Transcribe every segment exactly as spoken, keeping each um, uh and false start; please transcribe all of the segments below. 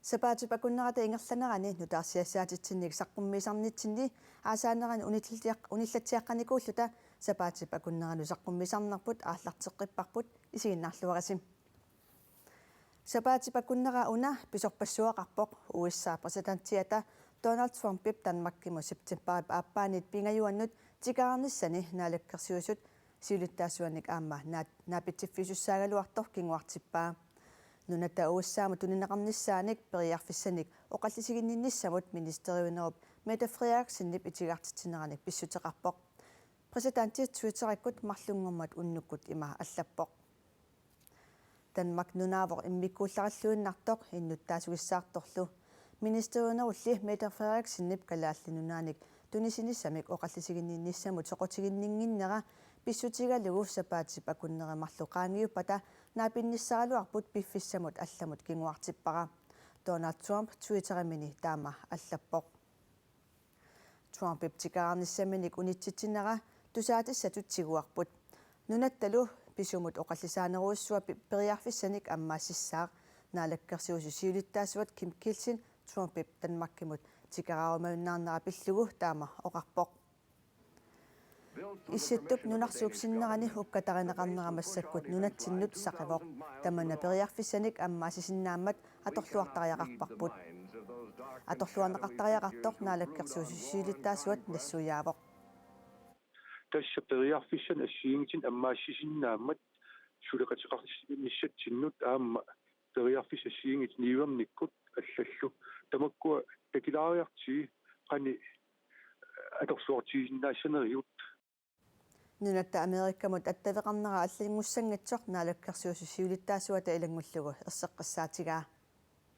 Sapaatip akunnerata ingerlanerani nutaarsiassaatitsinnik saqqummiisarnitsinni aasaanerani unilliaq-, unillatsiaqqanikuulluta sapaatip akunneranut saqqummiisarnerput aallarteqqipparput, isiginnaarluarisi. Sapaatip akunnera una pisorpassuaqarpoq U S A præsidentiata Donald Trumpip Danmarkimut septembarip aappaanit pingajuannut tikeraarnissani naalakkersuisut siulittaasuanik aamma naat-, naapitsiffiusussaagaluartoq kinguartippaa. Nunatta U S A-mut tunineqarnissaanik periarfissanik oqallisiginninnissamut ministeriunerup Mette Frederiksenip itigartitsineranik pissuteqarpoq. Præsidenti Twitterikkut marlunngormat unnukkut ima allappoq: Danmark nunaavoq immikkuullarilluinnartoq innuttaasugissaartorlu. Ministeriunerulli Mette Frederiksenip Kalaallit Nunaannik tunisinissamik oqallisiginninnissamut soqutiginninnginnera pissutigalugu sapaatip akunneri marluk qaangiuppata naapinnissaraluarput piffissamut allamut kinguartippara. Donald Trump Twitterimini taama allappoq. Trumpip tikeraarnissaminik unitsitsinera tusaatissatut tiguarput. Nunattalu pisumut oqallisaanerujussuaq pi-, periarfissanik ammaassissaaq. Naalakkersuisut siulittaasuat Kim Kielsen Trumpip Danmarkimut tikeraarumajunnaarnera pillugu taama oqarpoq. Issittup nunarsuup sinnerani ukkatarineqarnera massakkut nunatsinnut saqivoq. Tamanna periarfissanik ammaassisinnaammat atorluartariaqarparput. Atorluarneqartariaqartoq naalakkersuisut siulittaasuat nassuiaavoq. Tassa periarfissanik assigiinngitsunik ammaassisinnaammat suleqateqarnissatsinnut aamma periarfissat assigiinngitsut niuernikkut allallu. Tamakkua takilaariartigit qanoq atorluartigisinnaassanerigut. Nunatta Amerikamut attaveqarnera allanngussanngitsoq naalakkersuisut siulittaasuata ilanngullugu erseqqissaatigaa.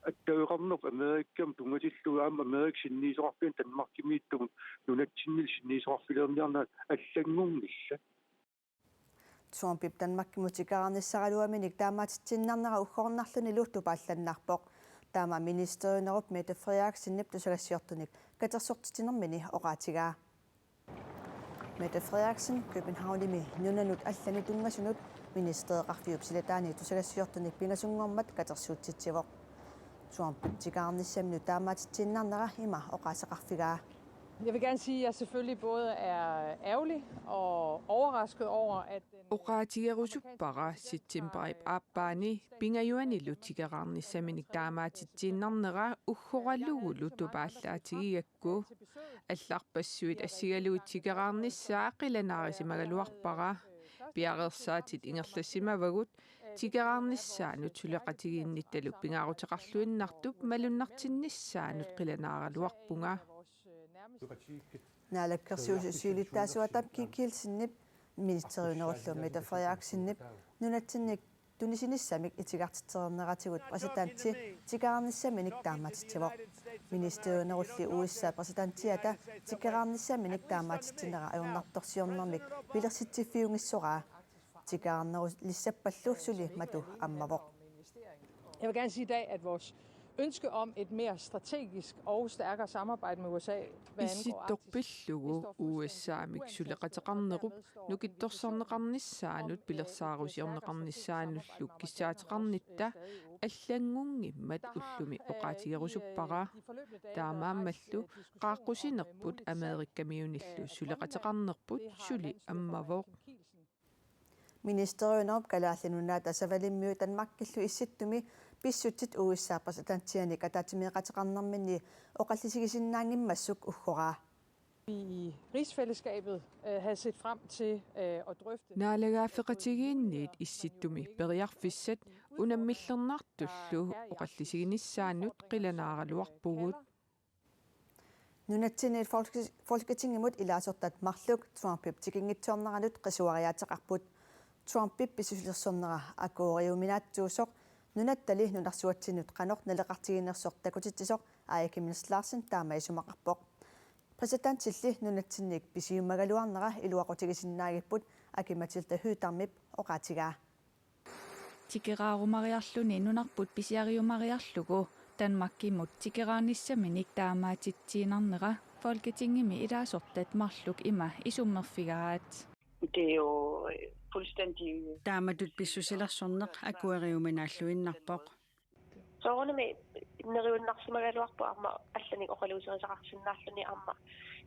Attaveqarneq Amerikamut tunngatillugu aamma Amerikap sinniisoqarfiani Danmarkimiittumut nunatsinnillu sinniisoqarfiliorniarnerat allanngunngillat. Trumpip Danmarkimut tikeraarnissaraluaminik taamaatitsiinnarnera uggornarlunilu tupaallannaarpoq. Taama ministeriunerup Mette Frederiksenip tusagassiortunik katersortitsinermini oqaatigaa. Mette Frederiksen Københavnimi nunanut allanut tunngasunut ministereqarfiup silataani tusagassiortunik pingasunngormat katersuutsitsivoq. Trumpip tikeraarnissaminut taamaatitsiinnarnera ima oqaaseqarfigaa. Jeg vil gerne sige, at jeg selvfølgelig både er ærgerlig og overrasket over, at den, øh, Oqaatigerusuppara amerikanske septembarip aappaani pingajuanilu tikeraarnissaminik taamaatitsiinnarnera uggoralugulu tupaallaatigiga- -kku. Allarpassuit assigalugit tikeraarnissaa qilanaarisimagaluarpara. Piareersaatit ingerlassimavagut, tikeraarnissaanut suleqatigiinnittalu pingaaruteqarluinnartup malunnartinnissaanut qilanaaraluarpunga. Naalakkersuisut siulittaasuata Kim Kielsenip ministeriunerullu Mette Frederiksenip nunatsinnik tunisinissamik itigartitsereerneratigut præsidenti tikeraarnissaminik taamaatitsivoq. Ministeriunerulli U S A præsidentiata tikeraarnissaminik taamaatitsinera ajornartorsiornermik pilersitsiffiunngitsoraa. Tikeraarnerulissappallu suli matu ammavoq. Jeg vil gerne sige i dag, at vores ønske om et mere strategisk og stærkere samarbejde med U S A, hvad angår Arktis, Issittorpillugu U S A-mik suleqateqarnerup nukittorsarneqarnissaanut pilersaarusiorneqarnissaanullu kissaateqarnitta allanngunngimmat ullumi oqaatigerusuppara. Taamaammallu qaaqqusinerput Amerikamiunillu suleqateqarnerput suli ammavoq. Ministeriunerup Kalaallit Nunaata Savalimmiut Danmarkillu Issittumi pissutsit U S A præsidentianik ataatsimeeqateqarnerminni oqallisigisinnaanngimmassuk uggoraa. Vi i rigsfællesskabet, øh, havde set frem til, øh, at drøfte. Naalagaaffeqatigiinniit Issittumi periarfissat unammillernartullu oqallisiginissaannut qilanaaraluarpugut. Nunatsinniit Folke-, Folketingimut ilaasortat marluk Trumpip tikinngitsoorneranut qisuariaateqarput. Trumpip pissusilersornera akueriuminaatsuusoq nunattali nunarsuatsinnut qanoq naleqartiginersoq takutitsisoq Aaja Chemnitz Larsen taama isumaqarpoq. Præsidentilli nunatsinnik pisiumagaluarnera iluaqutigisinnaagipput Aki-Matilda Høegh-Damip oqaatigaa. Tikeraarumariarluni nunarput pisiariumariarlugu Danmarkimut tikeraarnissaminik taamaatitsiinnarnera Folketingimi ilaasortat marluk ima isummerfigaat. Det er jo øh, fuldstændig... Taamatut pissusilersorneq akueriuminaalluinnarpoq. Soorunami neriunnarsimagaluarpoq aamma allanik oqaluuserisaqarsinnaalluni aamma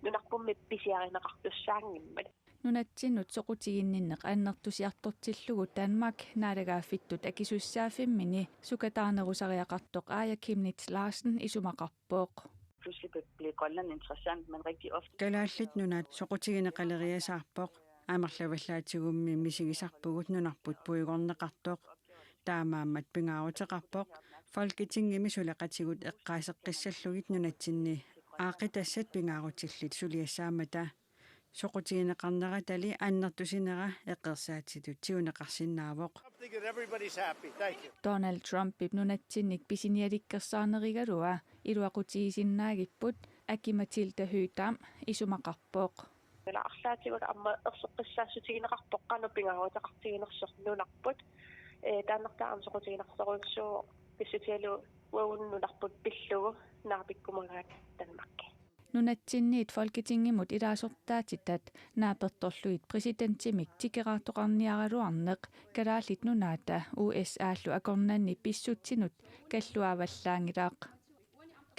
nunarpummi pisiarineqartussaanngimmat. Nunatsinnut soqutiginninneq annertusiartortillugu Danmark naalagaaffittut akisussaaffimminni sukataarnerusariaqartoq Aaja Chemnitz Larsen isumaqarpoq. Pludselig blev Grønland interessant, men rigtig ofte... Kalaallit Nunaat soqutigineqaleriasaarpoq. Amerlavallaatigummi misigisarpugut nunarput puigorneqartoq. Taamaammat pingaaruteqarpoq Folketingimi suleqatigut eqqaaseqqissallugit nunatsinni aaqqitassat pingaarutillit suliassaammata. Soqutigineqarneratali annertusinera eqqarsaatitut tiguneqarsinnaavoq. Donald Trumpip nunatsinnik pisinialikkersaarnerigalua iluaqutigisinnaagipput Aki-Matilda Høegh-Dam isumaqarpoq. Arlaatigut aamma erseqqissaassutigineqarpoq qanoq pingaaruteqartiginersoq nunarput. Ee, taannartaa aamma soqutiginartorujussuuvoq pissutigalugu uagut nunarput pillugu naapikkumagaat Danmarki. Nunatsinniit Folketingimut ilaasortaatitat naapertorlugit præsidentimik tikeraartoqarniaraluarneq Kalaallit Nunaata U S A-llu akornanni pissutsinut kalluavallaanngilaq.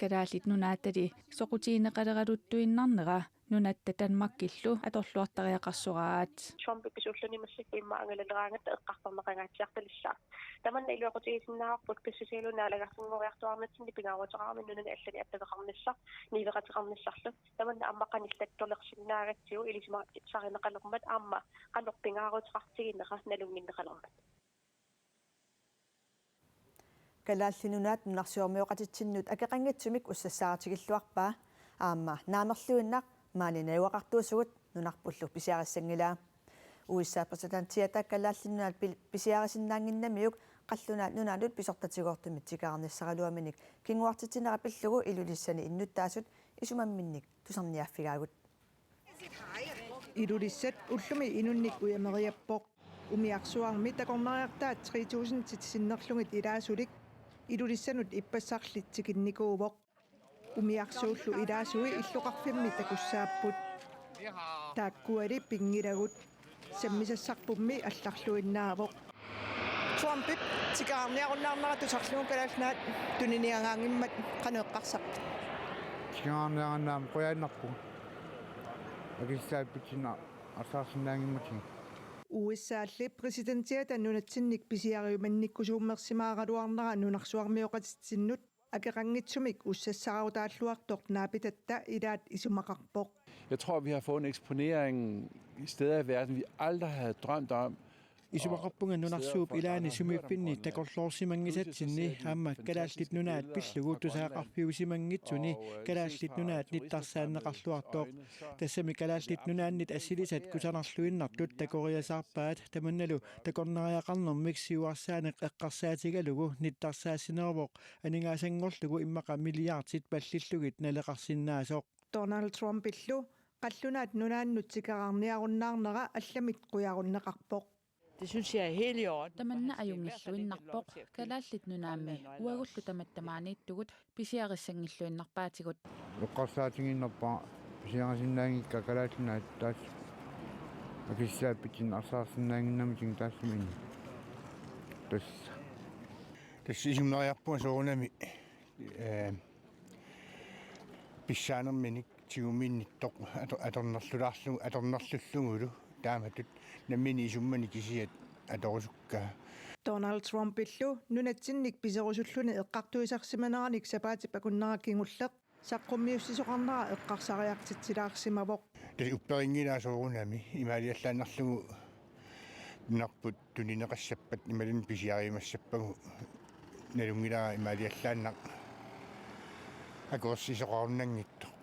Kalaallit Nunaatali soqutigineqaleraluttuinnarnera nunatta Danmarkillu atorluartariaqarsoraat. Trumpip pisuulluni massakkut immaqa angalaleraangatta eqqartorneqangaatsiartalissaaq. Tamanna iluaqutigisinnaavarput pissutigalugu naalagaaffinngoriartuaarnitsinni pingaaruteqarami nunani allani attaveqarnissaq, niueqateqarnissarlu. Tamanna aamma qanillattolersinnaagatsigu ilisimasarineqalermat aamma qanoq pingaaruteqartiginera nalunnginneqalermat. Kalaallit Nunaat nunarsuarmioqatitsinnut akeqanngitsumik ussassaartigilluarpaa aamma naamerluinnaq maani najugaqartuusugut nunarpullu pisiarissanngilaa. U S A-p præsidentiata Kalaallit Nunaat pil-, pisiarisinnaannginnamiuk qallunaat nunaannut pisortatigoortumik tikeraarnissaraluaminik kinguartitsinera pillugu Ilulissani innuttaasut isumamminnik tusarniaaffigaagut. Ilulissat ullumi inunnik ujameriappoq. Umiarsuarmi takornariartaat tre tusind sinnerlugit ilaasulik Ilulissanut ippassarli tikinnikuuvoq. Umiarsuullu ilaasui illoqarfimmi takussaapput. Taakkuali pinngilagut. Sammisassarpummi allarluinnaavoq. Trumpip tikeraarniarunnaarnera tusarlugu Kalaallit Nunaat tuniniagaanngimmat qanoq eqqarsarpit? Tikeraarniarunnaarnera qujanarpunga. Akissaappitsinnaq arsaarsinnaanngimmatigu. U S A-lli præsidentiata nunatsinnik pisiariumannikkusuummersimaaraluarnera nunarsuarmioqatitsinnut akeqanngitsumik ussassaarutaalluartoq naapitatta ilaat isumaqarpoq. Jeg tror, vi har fået en eksponering i steder i verden, vi aldrig havde drømt om. Isumaqarpunga nunarsuup ilaani sumiiffinni takorloorsimanngisatsinni aamma Kalaallit Nunaat pillugu tusagaqarfiusimanngitsuni Kalaallit Nunaat nittarsaanneqarluartoq. Tassami Kalaallit Nunaannit assilisat kusanarluinnartut takoriasaarpaat tamannalu takornariaqarnermik siuarsaaneq eqqarsaatigalugu nittarsaassineruvoq aningaasanngorlugu immaqa milliardit pallillugit naleqarsinnaasoq. Donald Trumpillu qallunaat nunaannut tikeraarniarunnaarnera allamik qujarunneqarpoq. Det synes jeg er helt i orden. Tamanna ajunngilluinnarpoq Kalaallit Nunaammi uagullu tamatta maaniittugut pisiarissanngilluinnarpaatigut. Eqqarsaatigiinnarpara pisiarisinnaanngikkaa Kalaallit Nunaat taas akissaappitsinnaq arsaarsinnaannginnamatigut taassuminnga. Tassa. Tassa isumeriarpunga soorunami, ee, pissaanerminik tigumiinnittoq ato-, atornerlulaarlugu, atornerlullugulu taamatut nammineq isummani kisiat atorusukkaa. Donald Trumpillu nunatsinnik piserusulluni eqqartuisarsimaneranik sapaatip akunnera kingulleq saqqummiussisoqarnera eqqarsariartitsilaarsimavoq. Tassa upperinngilaat soorunami imaaliallaannarlugu nunarput tunineqassappat imaluunniit pisiariumassappagut nalunngilara imaaliallaannaq akuersisoqarunnanngitsoq.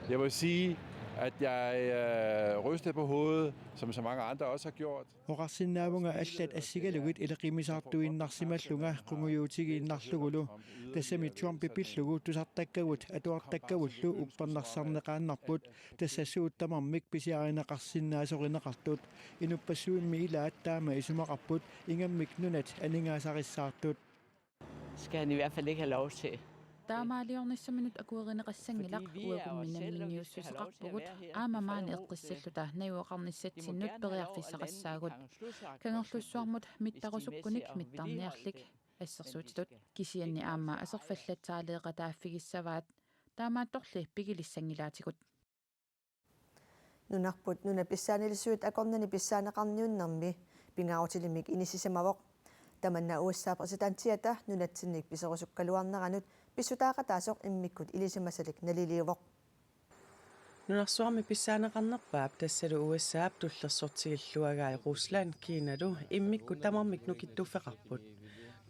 Jeg må sige, at jeg øh, ryster på hovedet, som så mange andre også har gjort. Oqarsinnaavunga allat assigalugit ileqimisaartuinnarsimallunga qungujuutigiinnarlugulu. Tassami Trumpi pillugu tusartakkagut atuartakkavullu uppernarsarneqaannarput. Tassa suut tamarmik pisiarineqarsinnaasorineqartut. Inuppassuimmi ilaat taama isumaqarput ingammik nunat aningaasarissaartut. Skal han i hvert fald ikke have lov til. Taamaaliornissaminut akuerineqassanngilaq, uagummi namminniussuseqarpugut, aamma maani eqqissalluta najugaqarnissatsinnut periarfissaqassaagut. Kangerlussuarmut mittarusukkunik mittarniarlik assersuutitut, kisianni aamma aserfallatsaaleeqataaffigissavaat, taamaattorli pigilissanngilaatigut. Nunarput nunat pissaanilissuit akornanni pissaaneqarniunnermi pingaarutilik inissisimavoq. Tamanna U S A præsidentiata nunatsinnik piserusukkaluarneranut pissutaaqataasoq immikkut ilisimasalik naliliivoq. Nunarsuarmi pissaaneqarnerpaap tassalu U S A-p tullersortigilluagai Rusland Kinalu immikkut tamarmik nukittuffeqarput.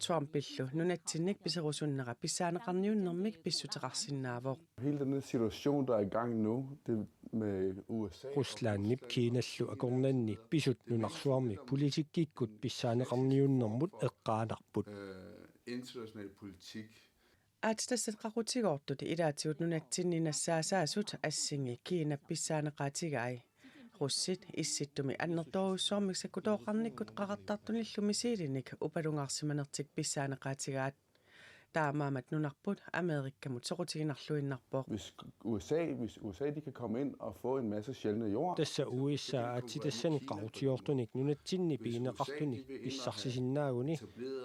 Trumpillu nunatsinnik piserusunnera pissaaneqarniunnermik pissuteqarsinnaavoq. Hele den situation, der er i gang nu, det med U S A og Ruslandip Rusland Kinallu og akornanni pisut nunarsuarmi politikkikkut pissaaneqarniunnermut eqqaanarput. Øh, international politik. Aatsitassat qaqutigoortut ilaatigut nunatsinni nassaasaasut assingi Kinap pissaaneqaatigai. Russit Issittumi annertoorujussuarmik sakkutooqarnikkut qaqartartunillu missiilinik upalungaarsimanertik pissaaneqaatigaat. Taamaammat nunarput Amerikamut soqutiginarluinnarpoq. Hvis U S A, hvis U S A de kan komme ind og få en masse sjældne jord, Tassa U S A aatsitassani qaqutigoortunik nunatsinni pigineqartunik pissarsisinnaaguni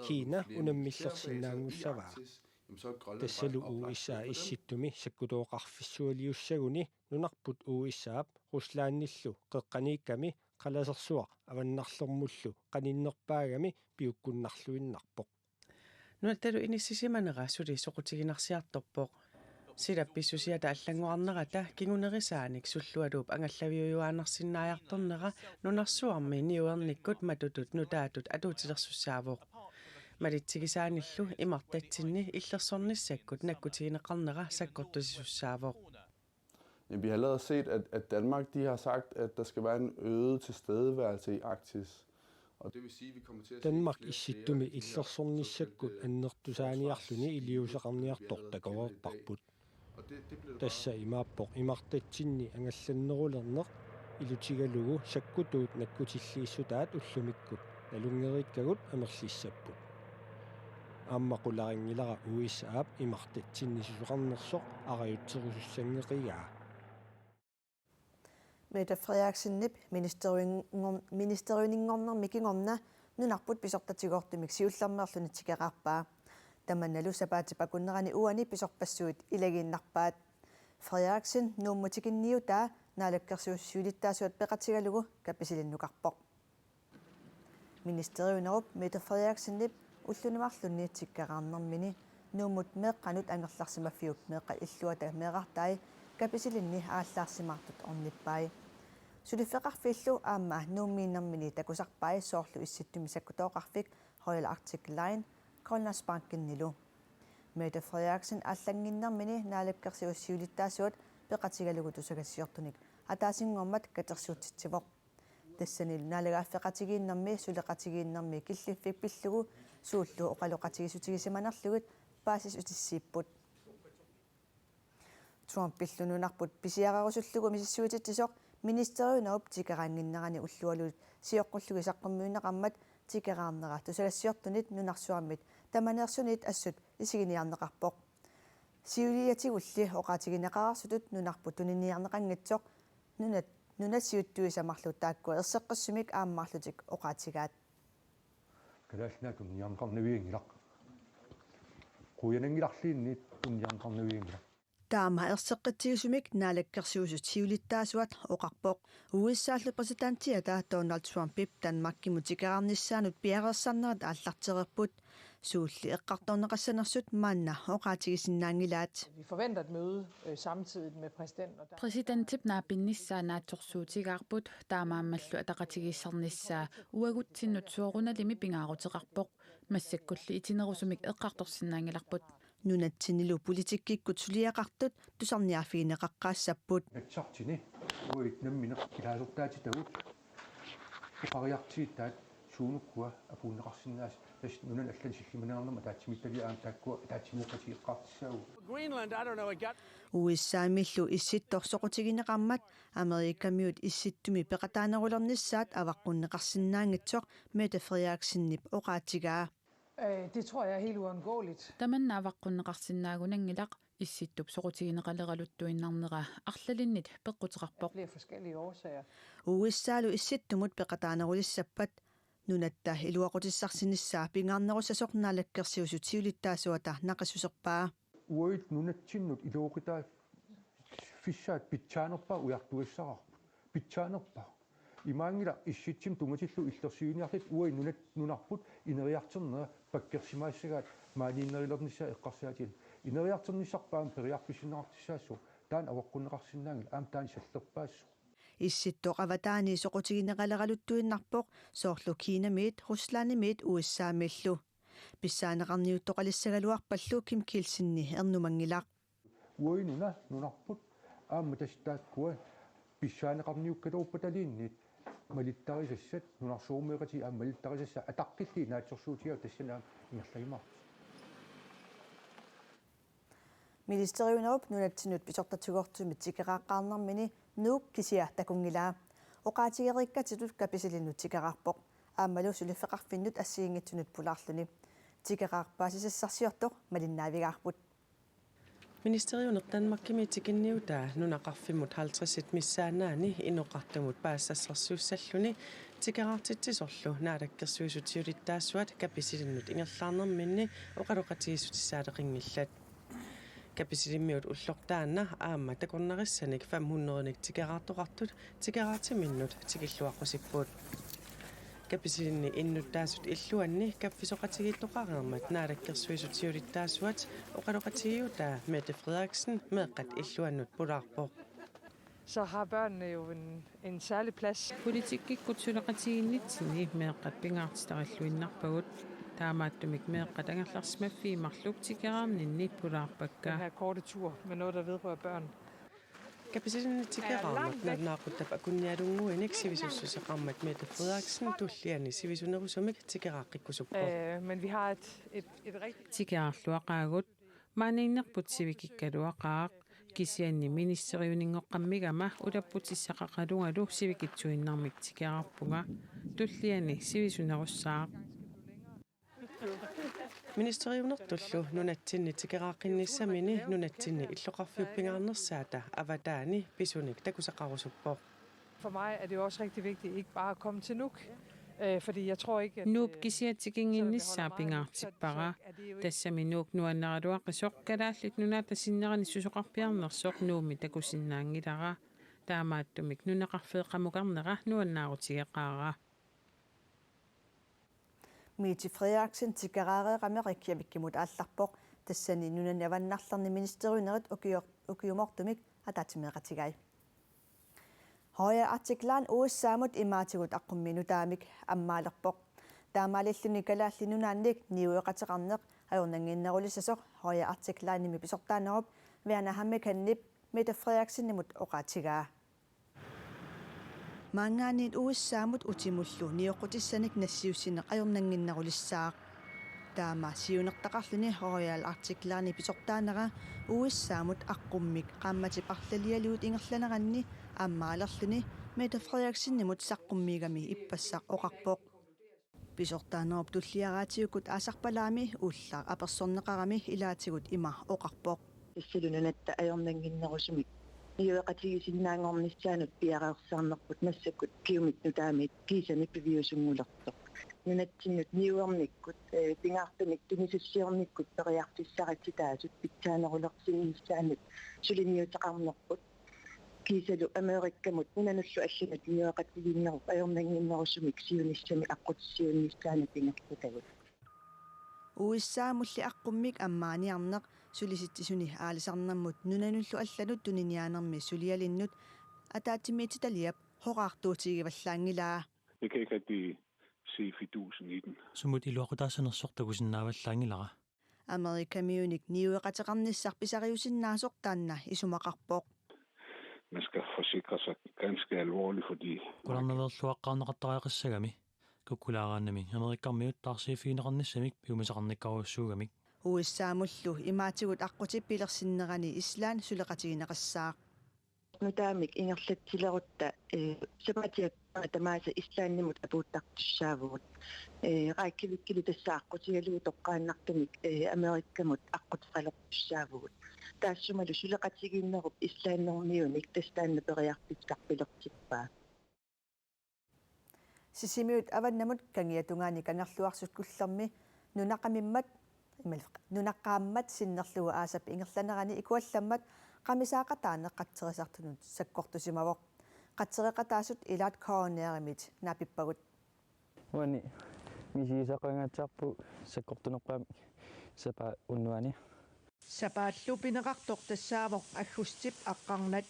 Kina unammillersinnaanngussavaa. Tassalu U S A Issittumi sakkutooqarfissualiussaguni nunarput U S A-p Ruslandillu qeqqaniikkami qalasersuaq avannarlermullu qaninnerpaagami piukkunnarluinnarpoq. Nunattalu inissisimanera suli soqutiginarsiartorpoq. Silap pissusiata allanngorarnerata kingunerisaanik sullualuup angallaviujuaannarsinnaajartornera nunarsuarmi niuernikkut matutut nutaatut atuutilersussaavoq. Malitsigisaanillu imartatsinni illersornissakkut nakkutigineqarnera sakkortusisussaavoq. Jamen, vi har allerede set, at, at Danmark, de har sagt, at der skal være en øget tilstedeværelse i Arktis. Og det vil sige, at vi kommer til at se Danmark Issittumi illersornissakkut annertusaaniarluni iliuuseqarniartoq takoreerparput. Tassa imaappoq imartatsinni angallannerulerneq ilutigalugu sakkutuut nakkutilliissutaat ullumikkut nalunngeriikkagut amerlissapput. Aamma qularinngilara U S A-p imartatsinni susoqarnersoq arajutserusussanngeqigaa. Mette Frederiksenip ministeriunngor-, ministeriuninngornermi kingorna nunarput pisortatigoortumik siullermeerluni tikeraarpaa. Tamannalu sapaatip akunnerani uani pisorpassuit ilagiinnarpaat. Frederiksen Nuummut tikinniutaa Naalakkersuisut siulittaasuat peqatigalugu Kapisilinukarpoq. Ministeriunerup Mette Frederiksenip ulluni marlunni tikkeraarnermini Nuummut meeqqanut angerlarsimaffiup meeqqat illuata meerartai Kapisilinni aallaarsimaartut ornippai. Suliffeqarfiillu aamma Nuummiinnermini takusarpai soorlu Issittumi sakkutooqarfik Royal Arctic Line Grønlandsbankenilu. Mette Frederiksen allannginnermini Naalakkersuisut siulittaasuat peqatigalugu tusagassiortunik ataasinngormat katersuutsitsivoq. Tassanilu naalagaaffeqatigiinnermi suleqatigiinnermi killiffik pillugu suullu oqaloqatigiissutigisimanerlugit paasissutissiipput. Trumpillu nunarput pisiarerusullugu misissuititsisoq ministeriunerup tikeraannginnerani ullualuit sioqqullugit saqqummiunneqarmat tikeraarnera tusagassiortunit nunarsuarmit tamaneersunit assut isiginiarneqarpoq. Siuliatigulli oqaatigineqareersutut nunarput tuniniarneqanngitsoq nunat, nunat siuttuisa marluk taakku erseqqissumik aammaarlutik oqaatigaat. Kalaallit Nunaat tuniniarneqarnavianngilaq. Quiananngilarluunniit tuniniarneqarnavianngilaq. Taama erseqqitsigisumik Naalakkersuisut siulittaasuat oqarpoq. U S A-lu præsidentiata Donald Trumpip Danmarkimut tikeraarnissaanut piareersarnerat aallartereerput. Suulli eqqartorneqassanersut maanna oqaatigisinnaanngilaat. Vi forventer et møde, øh, samtidigt med præsidenten, og der Præsidentip naapinnissaa naatsorsuutigaarput, taamaammallu ataqatigiissaarnissaa uagutsinnut soorunalimi pingaaruteqarpoq. Massakkulli itinerusumik eqqartorsinnaanngilarput. Nunatsinnilu politikkikkut suliaqartut tusarniarfigineqaqqaassapput. Inatsisartuni uagut nammineq ilaasortaatitagut oqariartuutaat suunukkua apuunneqarsinnaasut, tassa nunanut allanut sillimaniarnermut ataatsimiititaliaq aamma taakkua ataatsimeeqatigeqqaartussaavugut. Greenland, I don't know, it got U S A-milu Issittoq soqutigineqarmat Amerikamiut Issittumi peqataanerulernissaat avaqqunneqarsinnaanngitsoq Mette Frederiksenip oqaatigaa. Øh, det tror jeg er helt uundgåeligt. Tamanna avaqqunneqarsinnaagunanngilaq, Issittup soqutigineqaleraluttuinnarnera arlalinnit peqquteqarpoq. Af flere forskellige årsager. U S A-lu Issittumut peqataanerulissappat nunatta iluaqutissarsinissaa pingaarnerussasoq naalakkersuisut siulittaasuata naqissuserpaa. Uagut nunatsinnut iluaqutaafissaat pitsaanerpaaq ujartugassaraarput. Pitsaanerpaaq. Imaanngilaq Issitsimut tunngatillugu illersuiniarluta uagut nunat-, nunarput ineriartornera pakkersimaassagaat maaniinnerulernissaa eqqarsaatigalugu. Ineriartornissarput aamma periarfissinneqartussaassaaq, taanna avaqqunneqarsinnaanngilaq, aamma taanna sallerpaassaaq. Issittoq avataani soqutigineqaleraluttuinnarpoq, soorlu Kinamiit, Ruslandimiit U S A-miillu. Pissaaneqarniuttoqalissagaluarpallu Kim Kielsenip ernumanngilaq. Uagut nuna-, nunarput aamma tassa taakkua pissaaneqarniukkaluarpataluunniit malittarisassat, nunarsuarmioqatigiit aamma malittarisassat ataqqillugit naatsorsuutigaat, tassani aamma ingerlajumaarpoq. Ministeriunerup nunatsinnut pisortatsigortumik tikeraaqqaarnermini Nuuk kisiat takunngilaa. Oqaatigereerikkatsitut Kapisilinut tikeraarpoq, aammalu suliffeqarfinnut assigiinngitsunut pulaarluni. Tikeraarpaasisassarsiortoq malinnaavigaarput. Ministeriuneq Danmarkimi tikinniutaa nunaqarfimmut halvtredsit missaannaanni inoqartumut paasisassarsiussalluni tikeraartitsisorlu naalakkersuisut siulittaasuat Kapisilinnut ingerlaarnerminni oqaloqatigiissutissaaleqinngillat. Kapisilimmiut ullortaanna aamma takornarissanik fem hundredenik tikeraartoqartut tikeraartiminnut tikilluaqqusipput. Kapisilinni innuttaasut illuanni kaffisoqatigiittoqareermat naalakkersuisut siulittaasuat oqaloqatigiutaa Mette Frederiksen meeqqat illuannut pulaarpoq. Så har børnene jo en, en særlig plads. Politikkikkut suleqatigiinnitsinni meeqqat pingaartitarilluinnarpagut. Taamaattumik meeqqat angerlarsimaffiit marluk tikeraarninni pulaarpakka. Den her korte tur med noget, der vedrører børn. Kapisilinni tikeraarneq nalunaaquttap akunnialunnguinik sivisussuseqarmat Mette Frederiksen tulliani sivisunerusumik tikeraaqqikkusuppoq. Øh, men vi har et, et, et rigtig... Tikeraarluaqaagut, maaniinnerput sivikikkaluaqaaq, kisianni ministeriuninngoqqammigama ulapputissaqaqalungalu sivikitsuinnarmik tikeraarpunga, tulliani sivisunerussaaq. Ministeriunertullu nunatsinni tikeraaqqinnissaminnut nunatsinni illoqarfiup pingaarnersaata avataani pisunik takusaqarusuppoq. For mig er det jo også rigtig vigtigt ikke bare at komme til Nuuk, øh, fordi jeg tror ikke, at... Nuup kisiat tikinnginnissaa pingaartippara. Tassami Nuuk nuanneraluaqisoq, Kalaallit Nunaata sinnerani susoqarpiarnersoq Nuummi takusinnaanngilara. Taamaattumik nunaqarfeeqqamukarnera nuannaarutigeqaara. Mette Frederiksen tikeraareerami Reykjavikimut aallarpoq, tassani nunani avannarlerni ministeriunerit ukior-, ukiumoortumik ataatsimeeqatigai. Royal Arctic Line U S A-mut imaatigut aqqummiinut taamik ammaalerpoq. Taamaalilluni Kalaallit Nunaannik niueqateqarneq ajornannginnerulissasoq Royal Arctic Linemi pisortaanerup Verner Hammekenip Mette Frederiksenimut oqaatigaa. Maanngaanniit U S A-mut utimullu nioqqutissanik nassiussineq ajornannginnerulissaaq. Taama siunertaqarluni Royal Arctic Linep pisortaanera U S A-mut aqqummik qaammatip arlalialuit ingerlaneranni ammaalerluni Mette Frederiksenimut saqqummiigami ippassaq oqarpoq. Pisortaanerup tulliaraatigut aasarpalaami ullaakkut apersorneqarami ilaatigut ima oqarpoq. Tassalu nunatta ajornannginnerusumik niueqatigisinnaanngornissaanut piareersarnerput massakkut ukiumit nutaamit kiisami piviusunngulersoq. Nunatsinnut niuernikkut, eh, pingaartumik tunisassiornikkut periarfissaritsitaasut pitsaanerulersinnissaannut suliniuteqarnerput. Kiisalu Amerikamut nunanullu allanut niueqatigiinnerup ajornannginnerusumik siunissami aqqutissiuunnissaanut ingerlatagut. U S A-mulli aqqummik ammaaniarneq Sulisitsisuni Aalisarnermut nunanullu allanut tuniniaanermi sulialinnut ataatsimiititaliap horaartuutigivallaanngilaa. Jeg kan ikke rigtig se fidusen i den. Sumut iluaqutaassanersoq takusinnaavallaanngilara. Amerikamiunik niueqateqarnissaq pisariusinnaasoq taanna isumaqarpoq. Man skal forsikre sig ganske alvorligt, fordi Qularnaveerluaqqaarneqartariaqassagami. Kukkulaaraannami Amerikarmiut taarsiiffigineqarnissamik piumasaqarnikkaarujussuugamik. U S A-mullu imaatigut aqqutip pilersinnerani Island suleqatigineqassaaq. nutaamik ingerlatsilerutta, eh, sapaatip akunnera tamaasa Islandimut apuuttartussaavugut. Eh, Reykjavikili tassa aqqutigalugu toqqaannartumik, eh, Amerikkamut aqquteqalertussaavugut. Taassumalu suleqatigiinnerup islandimiunik tassa taanna periarfissarpilertippaa. Sisimiut avannamut kangiatungaani Kangerluarsuk Kullermi nunaqamimmat, imal-, nunaqaammat sinnerlugu aasap ingerlanerani ikuallammat qamisaaqataaneq qatserisartunut sakkortusimavoq. Qatsereqataasut ilaat K N R-imit naapippagut. Uani misigisaqangaatsiarpugut sakkortunerpaamik sapaatip unnuani. Sapaallu pineqartoq tassaavoq aggustip aqqarnat.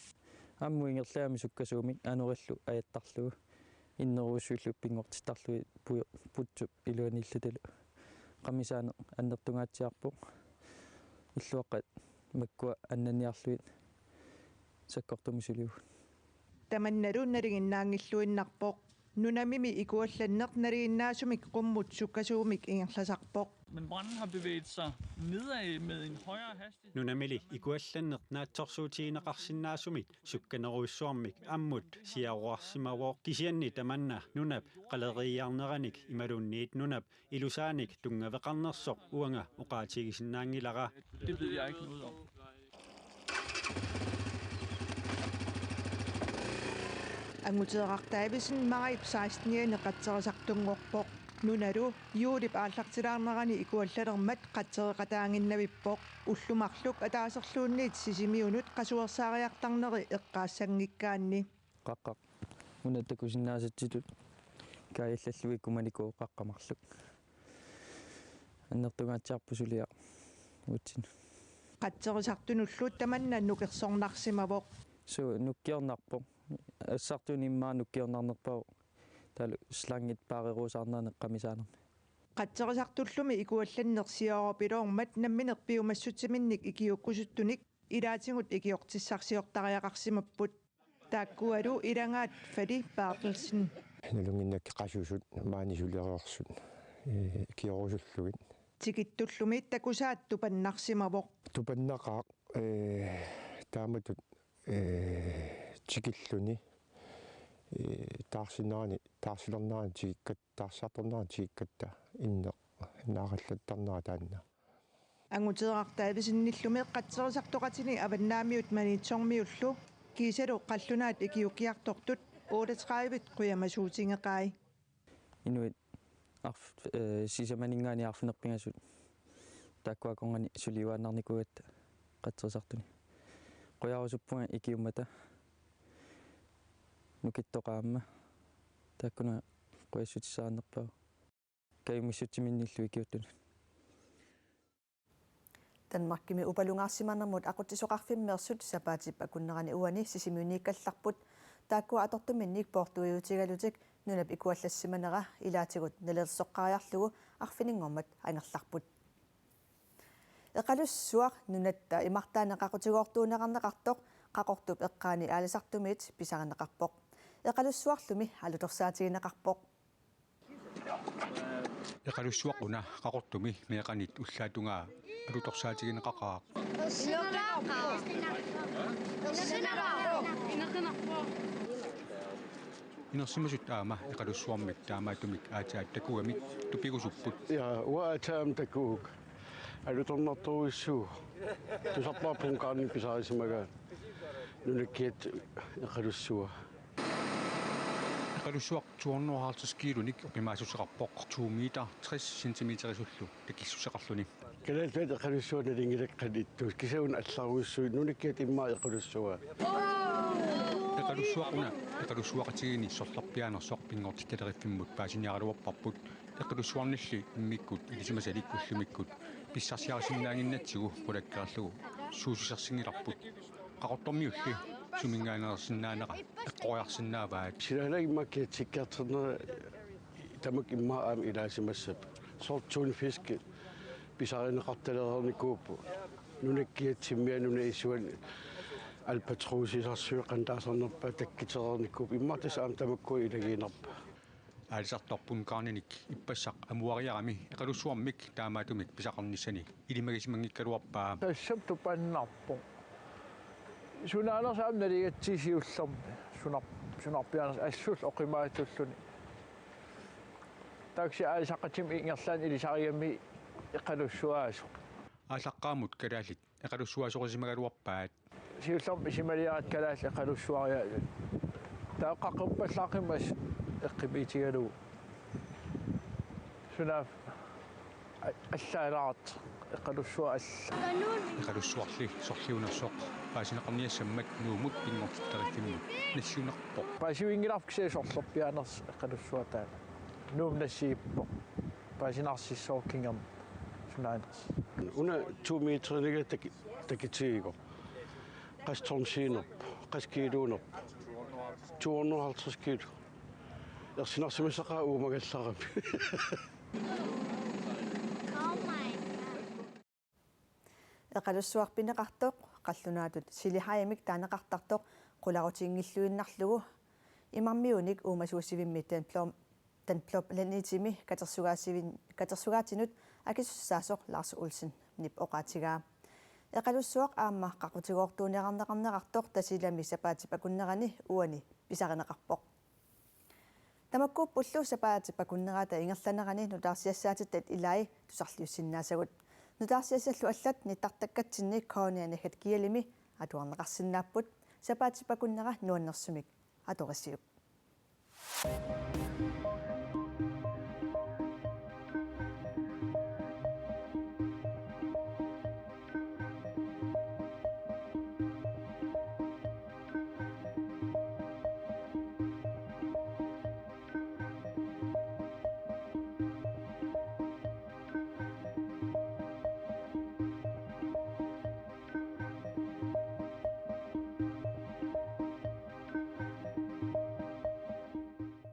Ammut ingerlagami sukkasuumik anorillu ajattarlugu. Innerujussuillu pinngortittarlugit pu-, putsup iluaniillutalu. Qamisaaneq annertungaatsiarpoq. Illuaqqat makkua annanniarlugit sakkortumik sulivugut. Tamannalu nalinginnaanngilluinnarpoq. Nunamimi ikuallanneq nalinginnaasumik qummut sukkasuumik ingerlasarpoq. Men branden har bevæget sig nedad med en højere hastighed. Nunamili ikuallanneq naatsorsuutigineqarsinnaasumit sukkanerujussuarmik ammut siaruarsimavoq, kisianni tamanna nunap qaleriiaarneranik imaluunniit nunap ilusaanik tunngaveqarnersoq uanga oqaatigisinnaanngilara. Det ved jeg ikke noget om. Anguteeraq Davidsen majip sekstenianni qatserisartunngorpoq. Nunalu juulip aallartilaarnerani ikuallalermat qatsereqataaginnavippoq. Ullut marluk ataaserluunniit Sisimiunut qasuersaariartarneri eqqaassanngikkaanni. Qaqqaq. Una takusinnaasatsitut kaajallallugit kumanikuuvoq qaqqaq marluk. Annertungaatsiarpoq suliaq uatsinnut. Qatserisartunullu tamanna nukersornarsimavoq. Suu, nukkiornarpoq. Assartuunniit immaqa nukkiornarnerpaavoq. Taavalu slangit paarerusaarnerannik qamisaanermi. Qatserisartullumi ikuallanneq siaruapiloormat nammineq piumassutsiminnik ikiuukkusuttunik ilaatigut ikiortissarsiortariaqarsimapput. Taakkualu ilagaat Fadi Berthelsen. Nalunnginnakku qasusut maani sulereersut, ee, ikiorusullugit. Tikittullumi takusaat tupannarsimavoq. Tupannaqaaq, ee, taamatut, ee, tikilluni, ee, taarsinerani, taarsilernerani tikikkat-, taarsisartornerani tikikkatta inneq naarallattarnera taanna. Anguteeraq Davidsenillumi qatserisartoqatini Avannaamiut Maniitsormiullu kiisalu qallunaat ikiuukkiartortut otteogtredive qujamasuutigeqai. Inuit arf-, eh, sisamaninngaanniit arfineq-pingasut taakkua akornanni suliuaannarnikuugatta qatserisartuni. Qujarusuppunga ikiummata. Nukittoqaaq aamma. Taakkuna qujassutissaarnerpaavoq. Kajumissutsiminiillu ikiuuttunut. Danmarkimi upalungaarsimanermut aqutsisoqarfimmeersut sapaatip akunnerani uani Sisimiuniikkallarput. Taakkua atortuminnik poortuiutigalutik nunap ikuallassimanera ilaatigut nalilersoqqaariarlugu arfininngormat angerlarput. Eqalussuaq nunatta imartaani qaqutigoortuunerarneqartoq Qaqortup eqqaani aalisartumiit pisarineqarpoq. Eqalussuarlumi alutorsaatigineqarpoq. Eqalussuaq una Qaqortumi meeqqanit ullaap tungaa alutorsaatigineqaqaaq. Inersimasut aamma Eqalussuarmit taamaattumik aatsaat takugamik tupigusupput. Ja, uanga aatsaat takuuk. Alutornartorujussuuvoq. Tusarpara Punkaarni pisarisimagaat. Nunakkiat Eqalussuaq. Eqalussuaq to hundrede og halvtreds kiilunik oqimaassuseqarpoq to meter tres centimeterisullu takissuseqarluni. Kalaallit Eqalussuaq nalunngilaat qanittuut. Kisianni una allarujussuit nunakkiat immaqa Eqalussuaq. Eqalussuaq una eqalussuaqatigiinni sorlerpiaanersoq pinngortittalerivimmut paasiniaraluarparput. Eqalussuarnilli immikkut ilisimasalik ullumikkut pissarsiarisinnaannginnatsigu qulakkeerlugu suussisarsinngilarput. Qaqortormiulli suminngaanneersinnaanera eqqoriarsinnaavaat. Silaannaq immaqa kiatsikkiartornera tamakku immaqa aamma ilaasimassapput. Soorlu tunfisk pisarineqartalereernikuupput. Nunakkiat timmiat nunap isuani albatrosisarsuit qanoq taasarnerpaat takkitereernikuupput. Immaqa tassa aamma tamakku ilagiinnarpaat. Aalisartoq Punkaarninik ippassaq amuariarami Eqalussuarmik taamaattumik pisaqarnissani ilimagisimanngikkaluarpaa. Tassami tupannarpoq. Sunaanersoq aamma naligatsigit siullermik sunar-, sunarpiaanersoq assullu oqimaatsulluni. Taxi aalisaqatima ingerlaannaq ilisarigamiuk eqalussuaasoq. Aallaqqaammut kalaallit eqalussuaasorusimagaluarpaat. Siullermik isumaliaratta kalaallit eqalussuariaat. Taava qaqqerpallaaqimmat eqqumiitigalugu. Sunaaffa a-, allaalaartoq eqalussuaq alla. Eqalussuarli sorliunersoq paasineqarniassammat Nuummut pinngortittariffimmi nassiunarpoq. Paasivinngilarput kisianni sorlerpiaanersoq eqalussuaq taanna. Nuummut nassiippoq. Paasinarsissaaq kingorna sunaanersoq. Una to meterinik taki-, takitigivoq. Qassit tonsiinerput, qassit kiiluunerput. To hundrede og halvtreds kilo. Ersinarsimassaqaaq uumagallarami. Eqalussuaq pineqartoq qallunaatut Shelly Heimik taaneqartartoq qularutiginngilluinnarlugu imarmiunik uumasuusivimmi Danblom-, Danblop Lanitimi katersugaasivin-, katersugaatinut akisussaasoq Lars Olsenip oqaatigaa. Eqalussuaq aamma qaqutigoortuunerarneqartoq Tasiilami sapaatip akunnerani uani pisarineqarpoq. Tamakkuuppullu sapaatip akunnerata ingerlanerani nutaarsiassaatitat ilaat tusarliussinnaasagut. Nutaarsiassallu allat nittartakkatsinni K N R naggat G L-imi atuarneqarsinnaapput. Sapaatip akunnera nuannersumik atorisiuk.